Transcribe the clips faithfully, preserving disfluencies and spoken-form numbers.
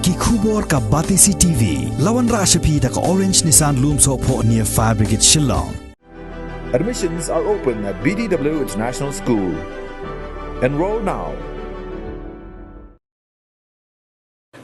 Ki khubor ka Batesi T V, la wanrah sha phi da ka Orange Nissan Lumsohphoh near Fire Brigade Shillong. Admissions are open at B D W International School. Enroll now.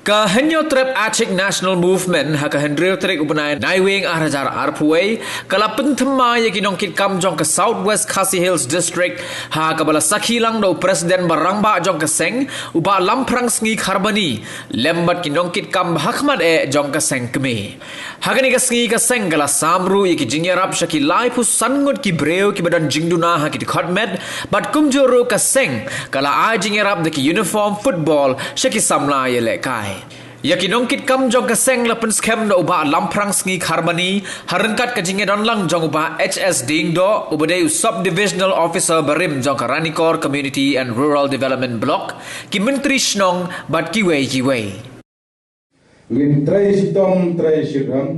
Ka Hynñiewtrep Achik National Movement ha ka hynriew tarik u bnai Naiwieng ar hajar arphew wei ka la pynthymmai ïa ki nongkitkam jong ka South West Khasi Hills District ha kaba la sakhi lang da u President ba rangbah jong ka seng u Bah Lamphrang Sngi Kharbani lem bad ki nongkitkam ba hakhmat eh jong ka seng kmie. Ha kane ka sngi ka seng ka la sam ruh ïa ki jingïarap sha ki laiphew san ngut ki briew kiba don jingduna ha ki dkhot met bad kumjuh ruh ka seng ka la ai jingïarap da ki uniform football sha ki samla ïalehkai. Ïa ki nongkitkam jong ka seng la pynskhem da u Bah Lamphrang Sngi Kharbani ha ryngkat ka jingïadon lang jong u Bah H S Diengdoh uba dei u Sub Divisional Officer barim jong ka Ranikor Community and Rural Development Block, ki myntri shnong bad kiwei kiwei. Ngin trei shitom trei shiphrang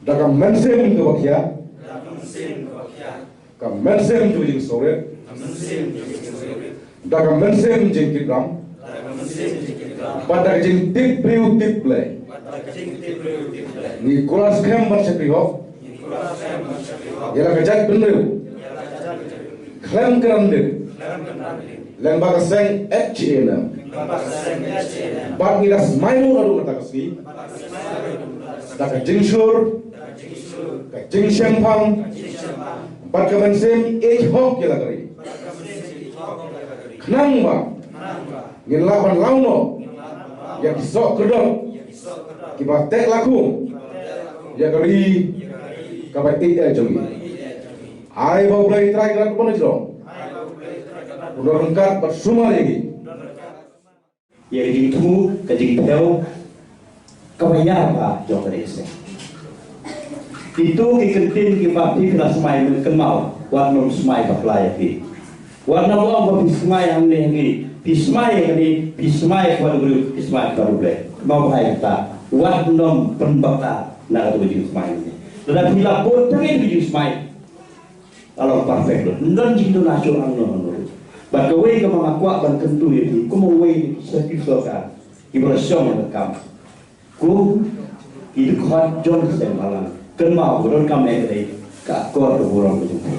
da ka mynsiem kaba khia, ka mynsiem jong jingsngewrit, da ka mynsiem jingkitram bad da ka jingtip briew tip Blei. Ngi kular skhem bad shakri hok ïa la ka jaitbynriew khlem kynran dien lyngba ka seng H A N M bad ngi da smai ruh naduh kata ka sngi da ka jingshlur, ka jingshemphang bad ka mynsiem ïeit hok ïa la ka ri. Khnang ba ngin lah ban law noh ïa ki soh kyrdoh kiba teh lakhum ïa ka ri kaba ïeit jong ngi. Ai ba U Blei Trai Kynrad Bynriew un don ryngkat bad sumar ïa ngi. Ïa ka jingthmu, ka jingthew, kaba ïar ba jong ka dei seh. Kito ki kyntien kiba phi la smai, men kynmaw wat nym smai bakla ïa phi. Wat nym ong ba phi smai hangne hangne, phi smai hangne, phi smai kaba briew, phi smai kaba briew. Kynmaw bha ïa kata, wat nym pynbakla na kato ka jingsmai hangne. Lada phi la bud tang ïa ka jingsmai, la long perfect lut. Ym don jingduna shuh hangno hangno ruh. Bad kawei kaba nga kwah ban kyntu ïa phi kum uwei na ki sakhi sorkar kiba la shong ha ka kam. Kum ki dkhot jong ka seng balang, kynmaw ba donkam eh ka dei ka akor ka burom ka jong phi.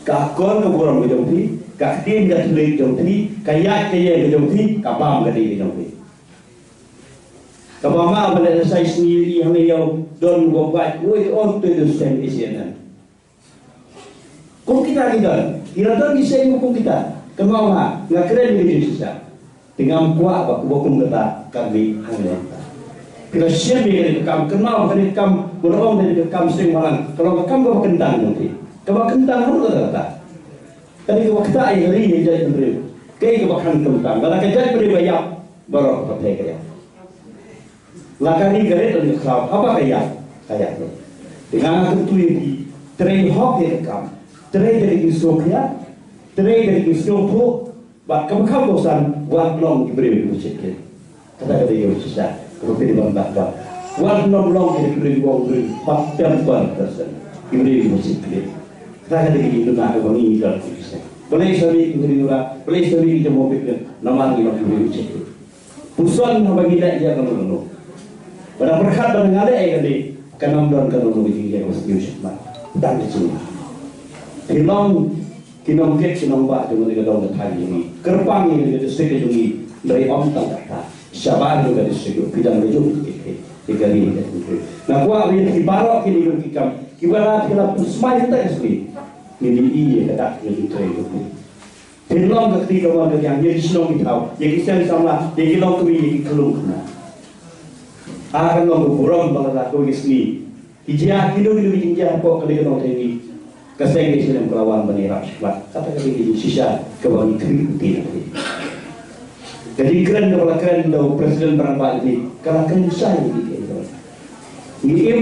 Ka akor ka burom ka jong phi, ka ktien ka thylliej jong phi, ka ïaid ka ïeng ka jong phi, ka bam ka dei ka jong phi. Kaba ma ba leh la shai sngi ri hangne ïa u don uba wad, wei, on to the same H A N M. Kum kita ki don, ki la don ki seng kum kita. Kynmaw ha, nga kren ïa ka jingshisha. Te ngam kwah ba kuba kum kata kan mih hangne. Phi la shim ïa kane ka kam, kynmaw kane ka kam, ba la ong kane ka kam seng balang, ka long ka kam kaba kyntang jong phi. Kaba kyntang haduh katta katta. Kane kaba ktah ïa ka ri ïa ka jaitbynriew. Kaei kaba khang kyntang, lada ka jaitbynriew ka ïap, baroh ka pyrthei ka ïap. La ka ri ka rit lane ka khlaw, haba ka ïap, ka ïap noh. Te nga kyntu ïa phi, trei hok ïa ka kam, trei da ka jingsngewkhia, trei da ka jingsngewthuh, bad kaba kham kongsan, wat long ki briew kiba shit khlieh. Kata ka dei kaba shisha kaba phi dei ban bat pat. Wat nym long ki briew kiba ong briew hot temper person, ki briew kiba shit khlieh. Kata ka dei ka jingduna kaba ngi ngi don. Balei sa mih ki briew ra, balei sa mih ki jong u Bikren, namar ngi long ki briew kiba shit khlieh. Puson haba ngi leh ïa kano kano. Ba da pyrkhat ba nga leh ïa kane, kan ym don kano kano ka jingeh ba sniew shakhmat. Tang ka jingeh. Phi long ki nongkit ki nongbah jong kane ka dong ka thaiñ jong ngi. Kyrpang ïa kane ka district ka jong ngi. Hynrei ym tang katta, shabar ïa ka district jong phi, dang la ïoh ki kit ïa ka ri ka jong phi. Nga kwah ba ïa phi baroh kine ki kam kiba la phi la pynshai hynta ka sngi, ngin ïohi ïa ka dak ka jingtrei jong phi. Phin long ka kti kamon ka kynja ïa ki shnong ki thaw, ïa ki seng samla, ïa ki longkmie, ïa ki khyllung khynnah. A kan long ka burom ba lada kawei ka sngi ki jia kino kino ki jingjia hapoh kane ka nongthaini, ka seng ka seng ka la wan ban ïarap shakhmat. Kata ka dei ka jingshisha kaba ngi khmih kti na phi. Ka jingkren kaba la kren da u President ba rangbah ïa phi ka la kren shai ïa ki, ka ngi im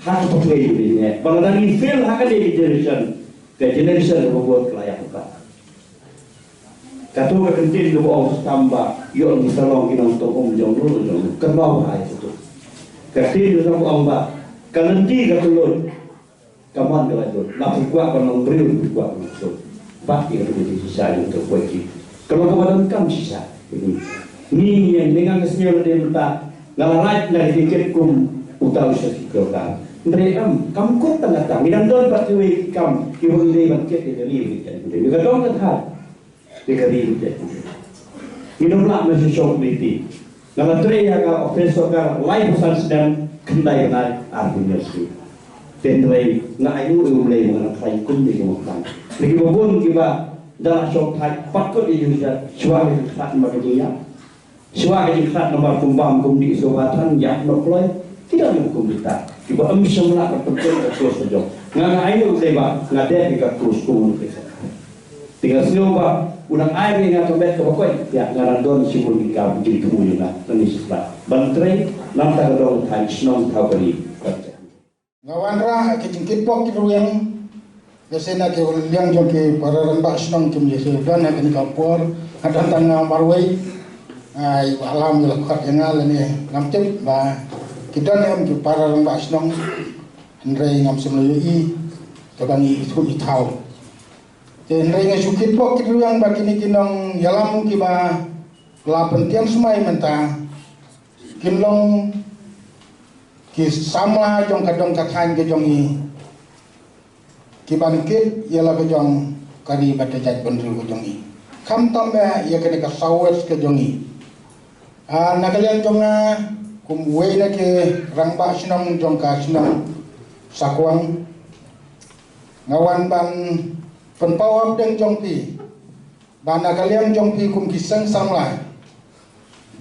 ha ka pathwei jong ngi, ba lada ngi fail ha kane ka generation, ka generation kaba bud ka la ïap pat. Kato ka kyntien kaba ong sa tam ba ïoh ngi sa long ki nongtong um jong no jong no, kynmaw bha ïa kato. Ka ktien kaba ong ba ka lynti ka tylluid, ka mon ka la jur. La phi kwah ban long briew, phi kwah ban long suk. Bat ïa kato ka jingshisha jong kato ka poi ki. Ka long kaba donkam shisha. Ngi ïa ngi nga sngew lade mynta nga la lait na ka jingkit kum uta u Shashi Kyoka. Hynrei em kam kut tang kata, ngi dang don pat kiwei ki kam kiba ngi dei ban kit ïa ka ri. Ïa ka dong ka thaiñ, ïa ka ri. Ngi dang lah na shisha committee. Nga la trei ïa ka office sorkar laiphew san snem, khyndai bnai arphew hynñiew sngi. Te hynrei nga ainguh ïa U Blei ba nga la khlaiñ kum dei kum u khlaiñ. Lada kiba bun kiba da la shong thait pat kut ïa u jingshad shuwa ka jingkhlad namar ka jingïap. Shuwa ka jingkhlad namar kum bam kum dih shuwa than ïap noh kloi. Ki dang kum kita. Kiba ym shym lah ban pynkut ka kos ka jong. Nga nga ainguh U Blei ba nga dep ïa ka kos kum u Blei. Te nga sngew ba u nang ai ïa nga ka met kaba koit. Ïa nga nang don shibun ki kam jingthmu ïa nga. Nang ïa shisha ban trei na bynta ka dong thaiñ shnong thaw ka ri. Nga wanrah ha ki jingkitbok ki rwiang. Lehse na ki liang jong ki para rangbah shnong kim ïa shu don ha kane ka por. Nga don tang nga marwei. Ai, ba lam ïa la khot ïa nga lane ngam tip ba ki don em ki para rangbah shnong. Hynrei ngam shym la ïohi kaba ngi ithuh ithaw. Te hynrei nga shu kitbok ki rwiang ba kine ki nongïalam kiba la pyntian smai mynta kin long ki samla jong ka dong ka thaiñ ka jong ngi, ki ban kit ïa la ka jong ka ri bad ka jaitbynriew ka jong ngi. Khamtam eh ïa kane ka South West ka jong ngi. Ah, na ka liang jong nga kum uwei na ki rangbah shnong jong ka shnong Sakwang, nga wan ban pynpaw hapdeng jong phi ba na ka liang jong phi kum ki seng samla,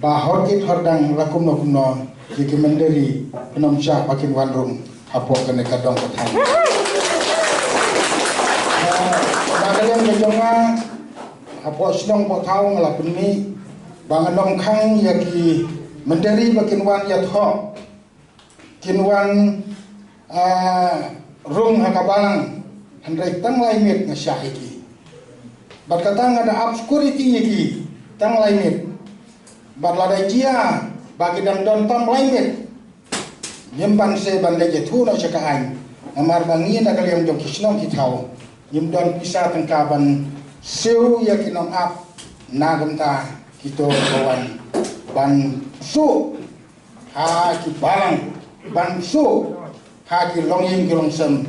ba hor kit hor dang la kumno kumno ïa ki mynder ri pynban shah ba kin wan rung hapoh kane ka dong ka thaiñ. Na ka liang ka jong nga hapoh shnong hapoh thaw nga la pynmih ba ngan ym khang ïa ki mynder ri ba kin wan ïathoh, kin wan, ah, rung ha ka balang, hynrei tang lai miet nga shah ïa ki. Bad kata nga da ap security ïa ki tang lai miet. Bad lada jia ba ki dang don tang lai miet, ngim banse ban leit ïathuh noh sha ka aiñ. Namar ba ngi na ka liang jong ki shnong ki thaw ngim don pisa tyngka ban siew ïa ki nongap na ka bynta kito kiba wan ban suk ha ki balang, ban suk ha ki longïing ki longsem.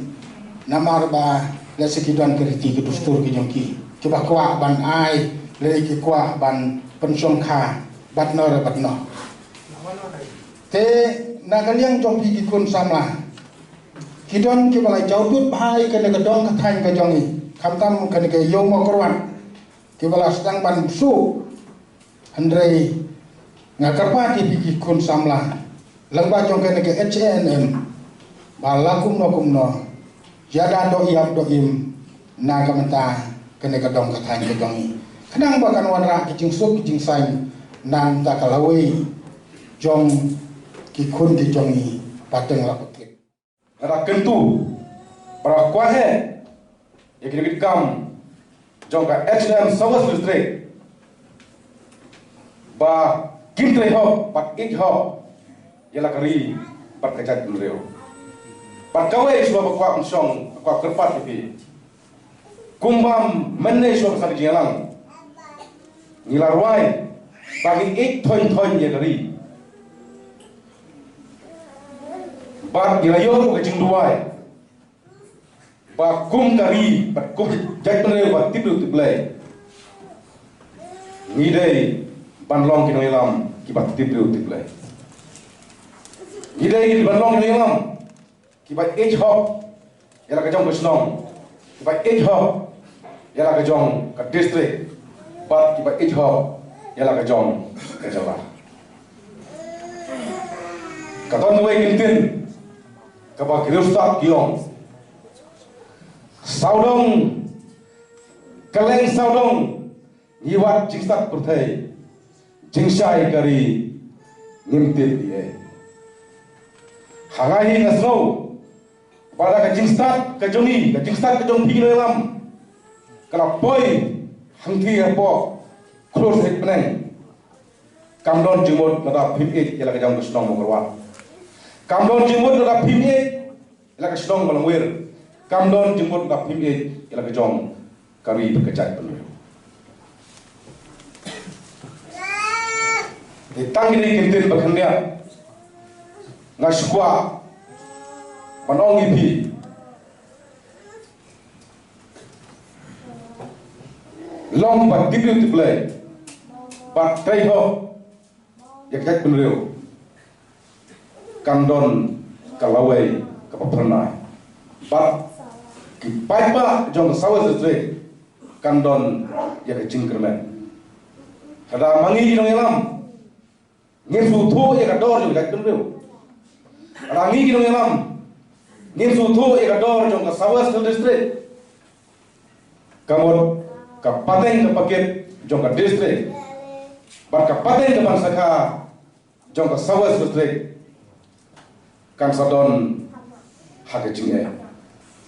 Namar ba lehse ki don ki riti ki dustur ki jong ki, kiba kwah ban ai lane ki kwah ban pynshongkha bad noh re bad noh. Te na ka liang jong phi ki khun samla, ki don kiba la jaw dud bha ïa kane ka dong ka thaiñ ka jong ngi, khamtam kane ka Ïew Mawkyrwat, kiba la sdang ban suk. Hynrei nga kyrpad ïa phi ki khun samla lyngba jong kane ka H A N M ba la kumno kumno ïada doh ïap doh im na ka bynta kane ka dong ka thaiñ ka jong ngi, khnang ba kan wanrah ki jingsuk ki jingsaiñ na ka bynta ka lawei jong ki khun ki jong ngi ba dang la pynkit. Nga da kyntu ba la kwah eh ïa ki kam jong ka H A N M South West District ba kin trei hok bad ïeit hok ïa la ka ri bad ka jaitbynriew. Bad kawei shuwa ba kwah ban shong, kwah kyrpad ïa phi. Kumba mynne shuwa ba sdang ka jingïalang ngi la rwai ba ngi ïeit thoiñ thoiñ ïa ka ri. Bad ngi la ïoh ka jingduwai ba kum ka ri bad kum jaitbynriew ba tip briew tip Blei, ngi dei ban long ki nongïalam kiba tip briew tip Blei. Ngi dei ban long ki nongïalam kiba ïeit hok ïa la ka jong ka shnong, kiba ïeit hok ïa la ka jong ka district, bad kiba ïeit hok ïa la ka jong ka jylla. Ka don kawei kyntien kaba ki riewstad ki ong, sawdong, kylleng sawdong ngi wad jingstad pyrthei, jingshai ka ri ngim tip ei ei. Ha nga hi nga sngew ba da ka jingstad ka jong ngi, ka jingstad ka jong phi ki nongïalam, ka la poi hangthie hapoh khlur sahit bneng. Kam don jingmut lada phim ïeit ïa la ka jong ka shnong Mawkyrwat. Kam don jingmut lada phim ïeit ïa la ka shnong Langwir. Kam don jingmut lada phim ïeit ïa la ka jong ka ri bad ka jaitbynriew. Te tang ïa kine ki ktien ba khyndiat nga sngewkwah ban ong ïa phi, long ba tip ïa u tip lei, ba trei hok ïa ka jaitbynriew, kan don ka lawei kaba phyrnai. Bad ki paidbah jong ka South West District kan don ïa ka jingkyrmen. Lada ma ngi ki nongïalam ngim sngewthuh ïa ka dor jong ka jaitbynriew, lada ngi ki nongïalam ngim sngewthuh ïa ka dor jong ka South West District, ka mut ka pateng ka pakit jong ka district bad ka pateng ka ban sakha jong ka South West District kan sa don ha ka jingeh.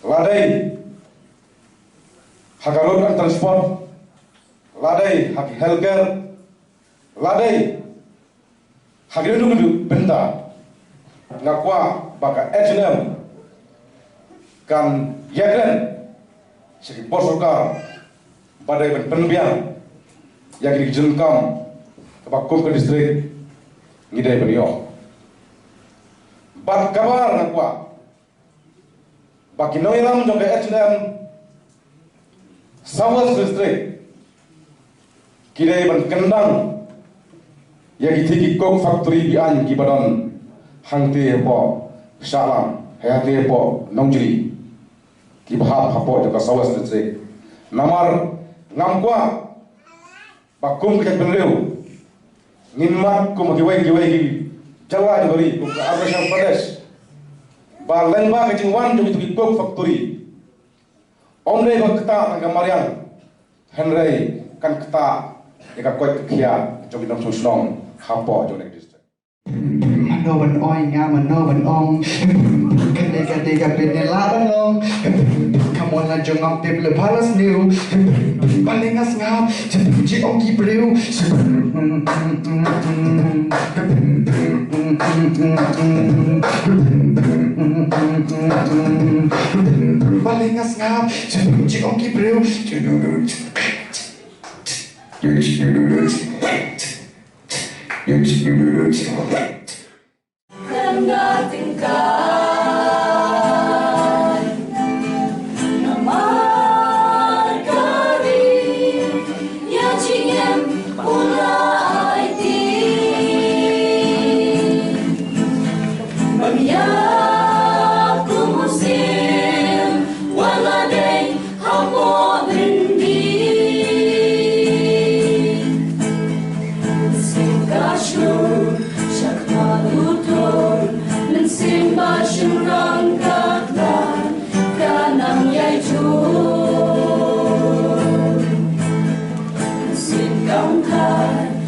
La dei ha ka road and transport, la dei ha ka healthcare, la dei ha kino kino bynta, nga kwah ba ka H and M kan ïakren sha ki por sorkar ba dei ban pynbiang ïa ki jingkam kaba kum ka district ngi dei ban ïoh. Bad kaba ar nga kwah ba ki nongïalam jong ka H and M South West District ki dei ban kyndang ïa ki thik ki coke factory biang kiba don hangtei hapoh Shahlang, hangtei hapoh Nongjri, kiba hap hapoh jong ka South West District. Namar ngam kwah ba kum ka jaitbynriew ngin mad kum kiwei kiwei ki jylla jong ka ri, kum ka Arunachal Pradesh, ba lyngba ka jingwan jong kito ki coke factory, ym dei ba ktah tang ka mariang, hynrei kan ktah ïa ka koit ka khiah jong ki nongshong shnong hapoh jong ka district. Mano ban oi nga mano ban ong. Kane kane ka pynne la ban long. Come on la jong am pip le palace new. Paling as ngap. Ji ong ki briew. Paling as ngap. Ji ong ki briew. Hapoh Dendih. Sing ka shu shak malutur, mynsiem ba shu rang ka klan, ka nang ïai jur. Mynsiem kam khan,